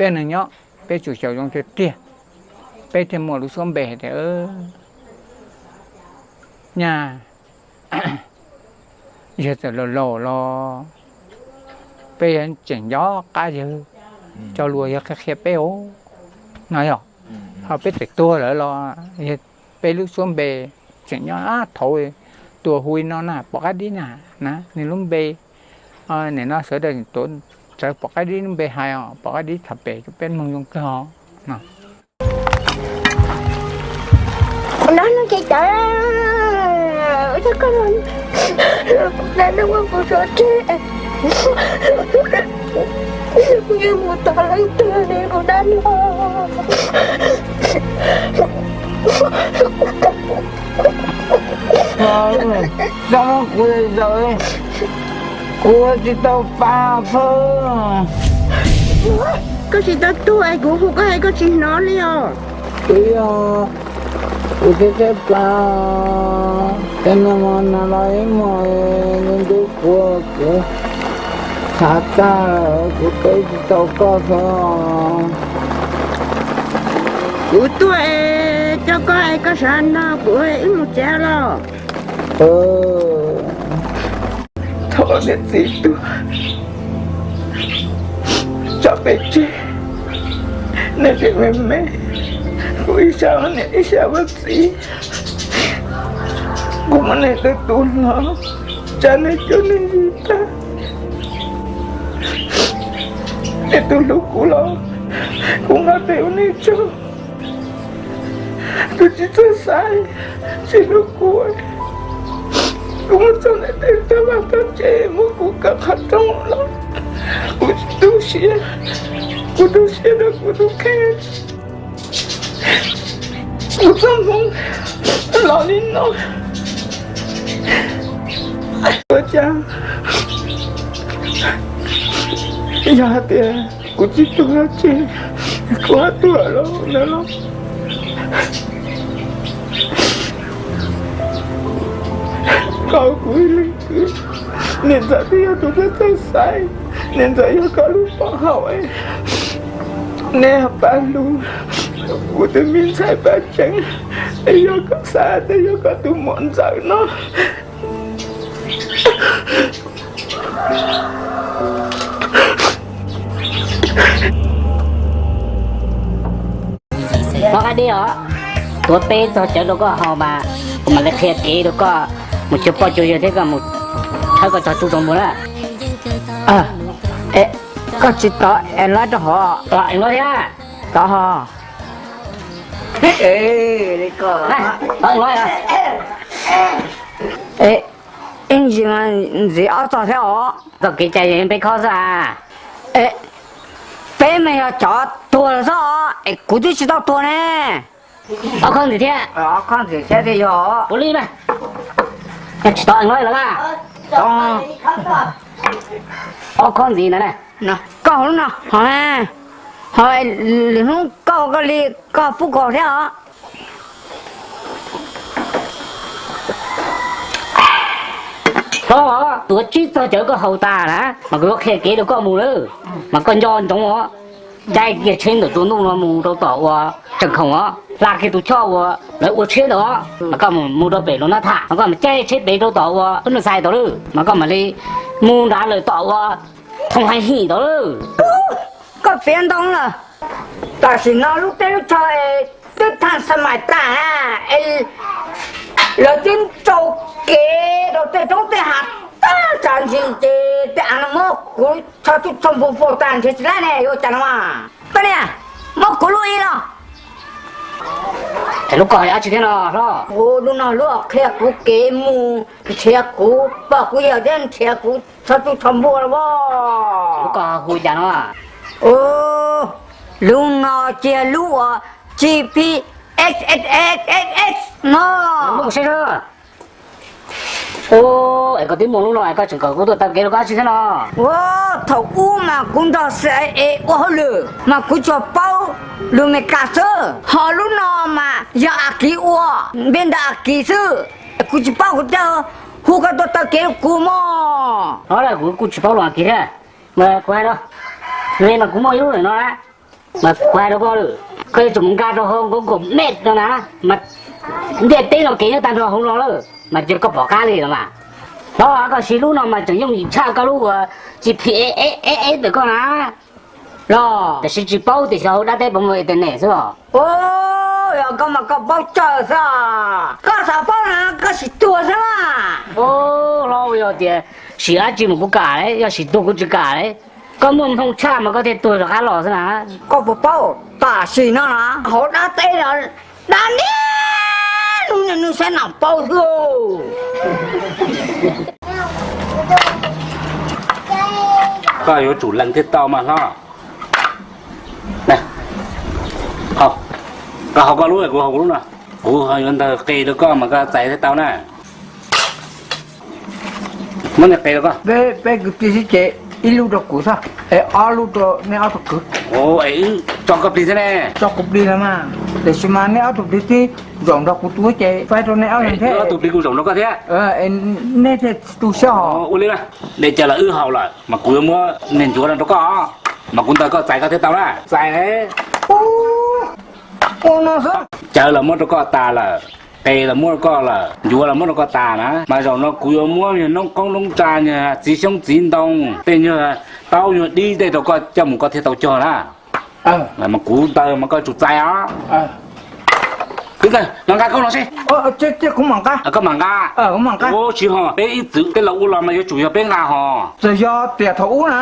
peb neeg nyob peb tsum xyaum zoo tiag tiag, peb thiaj muaj lub suab npe hais tias nyaj yawg txawm laus laus los peb yuav tseem nco qab yawg cov lus yawg qhia qhia peb os no yog. Ho peb txawm tuag lawm los yog peb lub suab npe tseem nyob. Thaum tuag hu li no na, Pov Qaib Dib na, na nws lub npe, nim no sawv daws tuav rawv Pov Qaib Dib lub npe hais os, Pov Qaib Dib tham pem rau peb mloog zoo kawg os no. Txhob muab kuv zaws, kuv tsis tau pa phob. Koj tsis tau tuag es kuv hu koj es koj tsis hnov li os. Kuv yog, kuv thiaj txawj pa, tej no mas no los ib muag, ntub kuv, kuv txhav tag, kuv teb tsis tau koj xwb. Kuv tuaj es coj koj es koj sawv no kuv ib mus tsev los. Thaum niam txiv tuag, tso peb tseg, nej tseem me me, kuv ib sab niam ib sab vaj txiv, kuv muab nej tus tub hlob tsa nej cov neeg ywg tag. Nej tus hlub kuv los kuv nqa tes ua nej tsaug. Kuv tsis txawj xaiv, tsis hlub kuv, kuv muab txog ntawm tej tag vaj tag tsev muab kuv kaw qhov rooj los kuv tu siab, kuv tu siab rau kuv tus kheej. Kuv txoj hmoo los li no, ua cas yog hais tias kuv tsis tuag ces kuv ho tuag lawm no los koj kuv ib leeg kwv. Niam ntxawm twb yog tus txawj txawj xaiv, niam ntxawm yog koj lub pov haum, nej pab hlub kuv tus me ntxhais pab tseeb, yog koj xav tias yog koj tus muam ntxawm no. Pov Qaib Dib os, tuav peb txog cawv rau koj haus mas kuv mam li qhia kev rau koj mus cuag poj cuag yawg thiab koj mus thawb koj txog tsuj tsaus npua na. Koj tsis tau es laib rau hov. Tau thiab. Tau ho. Ib ntsis ntxiv ob txog thiab os. Txoj kev cai peb khob xwb a. Peb mas yog cov tuag lawm xwb os, es kuv twb tsis tau tuag ne. Ob khob ntxiv thiab. Ob khob ntxiv thiab thiaj yog. Puav leej mas. Tsis tau lawm a. Ob khob ntxiv ntawd na. Koj hauv lub no, ho lwm hnub koj ua koj li, koj pub koj thiab os. Hlob, tuav tsib txog cawv koj haus tas na mas kuv yuav qhia kev rau koj mus lawm, mas koj nco ntsoov os. Caij kiag tsheb ntawm tsaus ntuj no mus rau tom uas tseem khoom os, hla kiag tus choj uas lawv ua tsheb ntawd os, mas koj mus rau pem Luas Nab Tham, mas koj mam caij tsheb pem rau tom uas Ub Nus Xais tod lawm, mas koj mam li mus nrad lawm tom uas Thoo Hais Him tod lawm. Koj piav ntoo lawm. Tam sim no lub teb lub chaw twb thaaj xa mais tag, lawv twb rau kev rau tej roob tej hav tag tsam ntsis ces tej av no muab kuv txhua txhua npua faus tag nrhiav tsis tau ne, yuav ua cas no mas. Koj niam, muab kuv lub ib los. Lub ko yog dab tsi thiab no hlob? Lub no lub qhia kuv kev mus nrhiav kuv pog kuv yawg thiab nrhiav kuv txhua txhua npua los as. Lub ko hu cas no? Lub no cia lub uas G P X X X X X no. Es koj twb muaj lub no es koj tseem kom kuv tuaj taw kev rau koj dab tsi thiab no? Ua, thaum ub mas kuv nrog C I A ua hauj lwm mas kuv tsuas paub lus Meskas xwb, ho lub no mas yog Akiv ua, npe ntawm Akiv xwb. Kuv tsis paub, kuv thiaj hu koj tuaj taw kev rau kuv mog. Kuv kuj tsis paub lus Akiv thiab. Kuv hais no, li mas kuv muaj ib lub lawm no na. Mas kuv hais rau koj lawm, koj yuav tsum mus nkag rau hauv Google Maps no na, mas ntiaj teb no kev nyob tag nrho hauv no lawm mas cia koj pom qab li los mas. Thov koj siv lub no mas tseem yooj yim tshaj koj lub G P S ntawm koj na. Los tiam sis tsis paub tias xyov hauv dab teb puas muaj internet xwb os. Yog koj mas koj paub tsawg xwb. Koj xav paub na koj sim tuag xwb na. Los yog tias sim dab tsi mas kuv kam li, yog sim tuag kuv tsis kam li. Koj muaj hmoo tshaj mas koj thiaj tuag rov qab los xwb na. Koj puas paub tam sim no na hauv dab teb no dab niag nws saib nam paub xwb. Koj yuav tsum lees thiaj tau mas hlob. Koj haus koj lub, kuv haus kuv lub no, kuv yuav ntawg qe rau koj mas koj txais thiaj tau na. Muab ntawg qe rau koj. Peb kwv tij xwb ces ib lub rau kuv xwb es ob lub rau nej ob tug kwv. Es wb tso koj plig thiab ne. Tso kuv plig los mas, tiam sis mas nej ob tug kwv tij zaum nrog kuv tu ces faib rau nej ob leeg thiab. Ob tug plig kuj zaum nrog koj thiab. Nej thiaj tu siab os. Ua li na, dej cawv los wb haus lawm mas kuv yuav muab niag ncuav no rau koj, mas kuv ntawg koj txais koj thiaj tau na. Txais. Ua no xwb. Cawv los muab rau koj tas lawm, qe los muab rau koj lawm, ncuav los muab rau koj tas na, mas zaum no kuv yuav muab nyuag noob qoob noob tsa, nyuag txiv xyoob txiv ntoo, tej nyuag taub nyuag dib tej rau koj coj mus koj thiaj tau cog na. Mas kuv ntawg mas koj tsum txais os. Kwv ntawg, los nqa koob los seb. Koj mam nqa. Tsis ho peb ib txwm tej laus ua los mas yuav tsum yog peb nqa ho. Txawm yog tiam thaum ub na,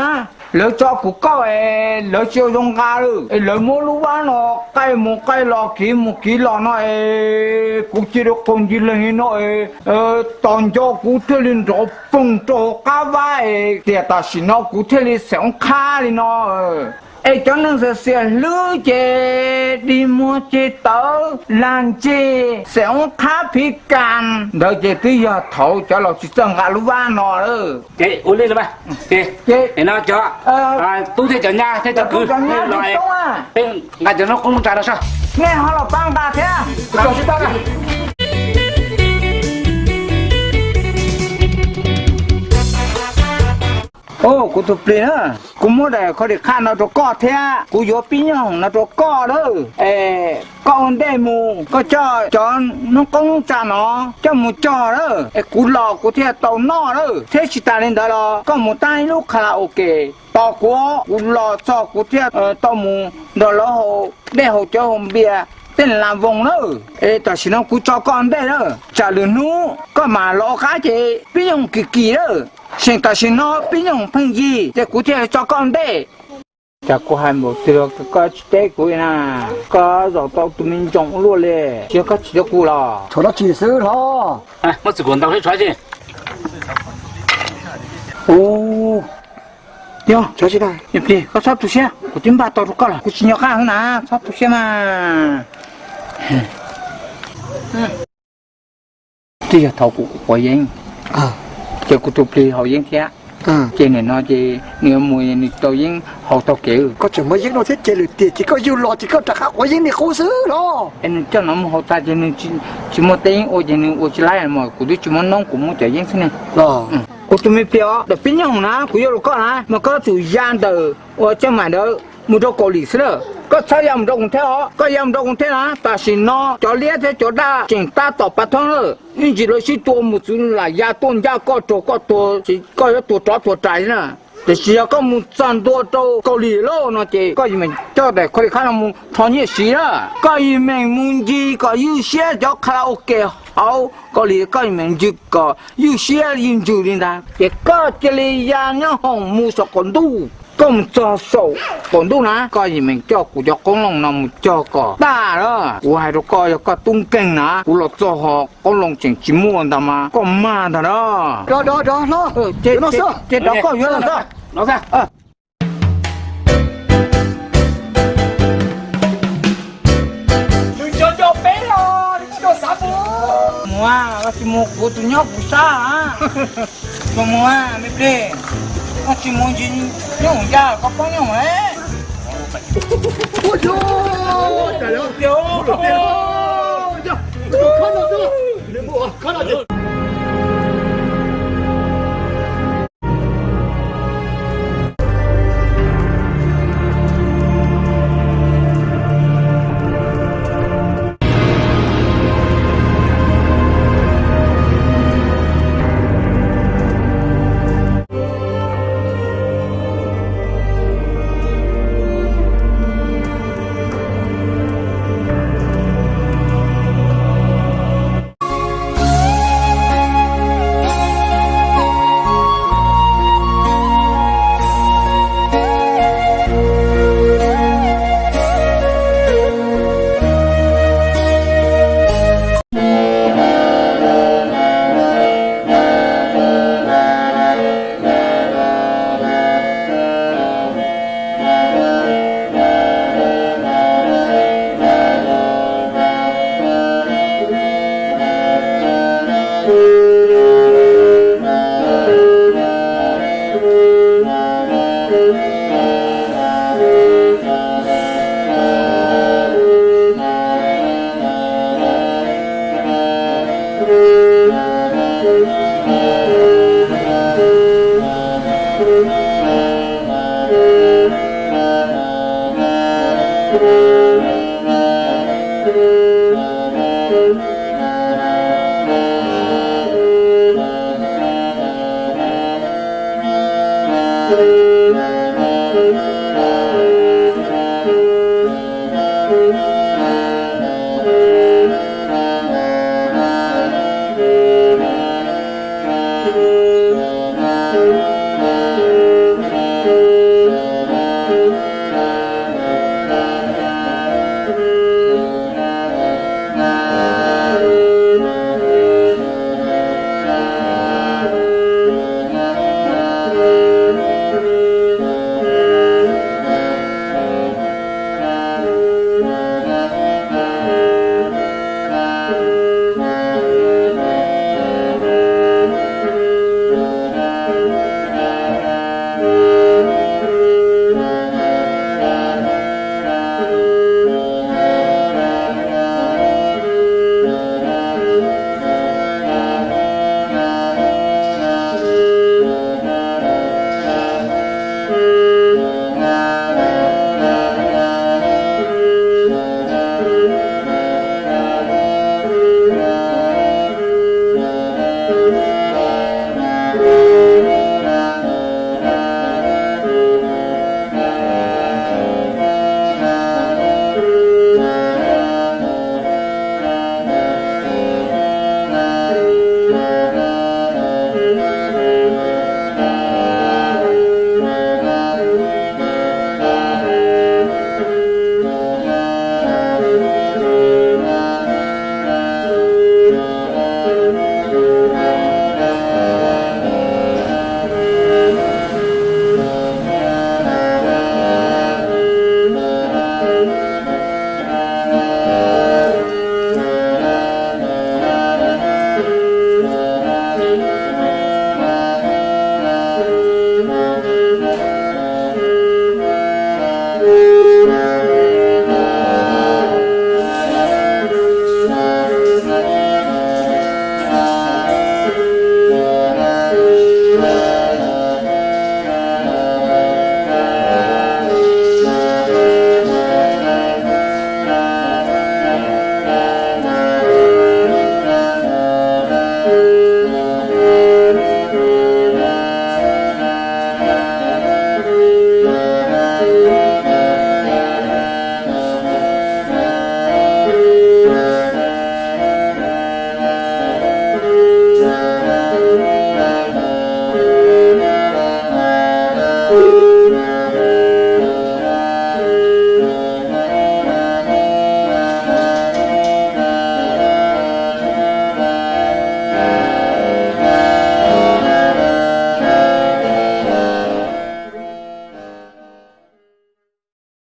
lawv tso kuv kauj es lawv tsis ua zoo nqa lawm es lawv muab lub vab no qaij mus qaij los kiv mus kiv los no es kuv cia li qaug ncig leeg li no es tos nco kuv thiaj li nrov poog rau hauv qab vab es tiam tam sim no kuv thiaj li xeem oob qhab li no. Es cov neeg xiam xiam hlwb ces dig muag ceg tawv lag ntseg xeem oob qhab phiv kas ntawd ces twb yog thaum cov laus tsis txawj nqa lub vab no lawm. Ces ua li los mas, ces no cov tub thiab cov nyab thiab cov kwv los, peb nqa cov noob qoob noob tsa no soj. Nej ho los pab nqa thiab. Kuv tus plig na, kuv muab daim khaub lim qhaj no rau koj thiab kuv yuav pib nyoob hoom no rau koj lawm. Es koj ua ntej mus koj coj cov noob qoob noob tsa no coj mus cog lawm es kuv los kuv thiaj tau noj lawm. Thiab tsis tas li ntawd los koj mus tab ib lub karaoke tos kuv, kuv los txog kuv thiaj tau mus nrog lawv haus dej haus cawv haus npias tej la voos lawm. Es tam sim no kuv tso koj ntej lawm, tsam lwm hnub koj mam los qab ces pib nyoog kim kim lawm. Seem tam sim no pib nyoog pheej yig ces kuv thiaj tso koj ntej. Cas kuv hais npaum twg los koj tsis teb kuv na. Koj zaum tau tus me ntsoov luaj li, tsis yog koj tsis teb kuv los? Tshuav dab tsi xwb hlob? Muab txwm kuam ntaus seb tshuav dab tsi. Yog, koj txhob tu siab, kuv twb npaj tau rau koj lawm, kuv tsis nco qab xwb na, txhob tu siab mas. Twb yog thaum kuv quav yeeb, ces kuv tus plig haus yeeb thiab, ces nim no ces nws yuav mus nws tau yeeb haus taug kev. Koj tseem muab yeeb no thiab ces lwm tiam ces koj yug los ces koj rov qab quav yeeb li qub xwb los? Es nws coj no mus haus tag ces nws tsis muaj teb yeeb ua ces nws ua tsis laib mas kuv twb tsis muab noob, kuv muab cov yeeb xwb ne. Kuv tus me plig os, ntawm pib nyoog na kuv yuav los koj na mas koj tsum ya ntawm ua caj mam ntawd mus rau Kaus Lim xwb lawm, koj txhob ya mus rau Koos Theb os. Koj ya mus rau Koos Theb na tam sim no cov liab thiab cov daj tseem tab tom pav thoob lawm, ib ntsis lawv sib tua mus txwv lam ya tuaj ncaj koj raug koj tuag ces koj yuav tuag rov tuag rais na. Tiam sis yog koj mus txog ntua rau Kaus Lim lawm no ces koj yim meem coj daim khaub lim qhab no mus rho nyiaj siv na. Koj yim meem mus ncig kom ywj siab cov karaoke hauv Kaus Lim, koj yim meem ncig kom ywj siab ywj ntsws li ntag ces koj cia li ya nyob hoom mus saum qaum ntuj. Koj mus txog saum qaum ntuj na koj yim meem coj kuv cov qoob loo no mus cog kom tag na. Kuv hais rau koj yog koj tub nkeeg na kuv los txog ho qoob loo tseem tsis muaj ntag mas koj mag ntag na. Ces rov koj yuav los xwb. Nws nco nco peb los nws tsis tau xav mus. Mus, koj tsis mus kuv tus nyob kuv sab. Tsis mus me plig, koj tsis mus ntsis nyob hoom ya koj poob nyob hoom.